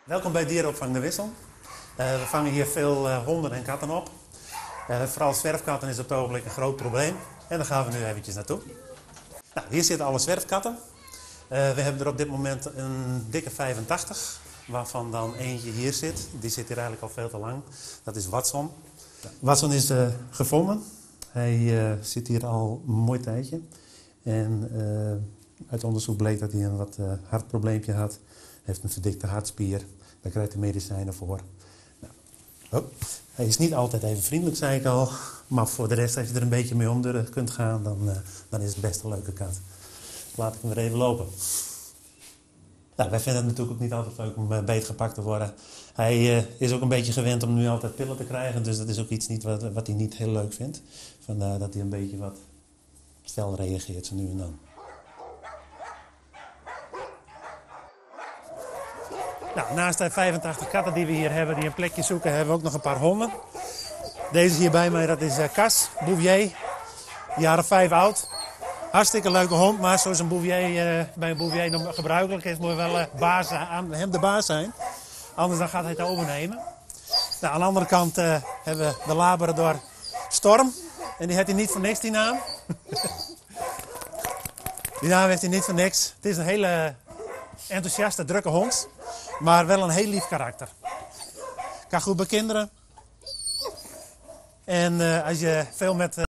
Welkom bij Dierenopvang De Wissel. We vangen hier veel honden en katten op. Vooral zwerfkatten is op het ogenblik een groot probleem. En daar gaan we nu eventjes naartoe. Nou, hier zitten alle zwerfkatten. We hebben er op dit moment een dikke 85, waarvan dan eentje hier zit. Die zit hier eigenlijk al veel te lang. Dat is Watson. Watson is gevonden. Hij zit hier al een mooi tijdje. En uit onderzoek bleek dat hij een wat hartprobleempje had. Hij heeft een verdikte hartspier. Daar krijgt hij medicijnen voor. Nou, oh. Hij is niet altijd even vriendelijk, zei ik al. Maar voor de rest, als je er een beetje mee om kunt gaan, dan is het best een leuke kat. Laat ik hem weer even lopen. Nou, wij vinden het natuurlijk ook niet altijd leuk om beetgepakt te worden. Hij is ook een beetje gewend om nu altijd pillen te krijgen. Dus dat is ook iets niet wat hij niet heel leuk vindt. Vandaar dat hij een beetje wat fel reageert zo nu en dan. Nou, naast de 85 katten die we hier hebben, die een plekje zoeken, hebben we ook nog een paar honden. Deze hier bij mij, dat is Cas, Bouvier, jaren 5 oud. Hartstikke leuke hond, maar zoals een Bouvier bij een Bouvier nog gebruikelijk is, moet je wel baas, aan hem de baas zijn. Anders dan gaat hij het overnemen. Nou, aan de andere kant hebben we de Labrador Storm. En die heeft hij niet voor niks, die naam. Die naam heeft hij niet voor niks. Het is een hele enthousiaste, drukke hond. Maar wel een heel lief karakter. Kan goed bij kinderen. En als je veel met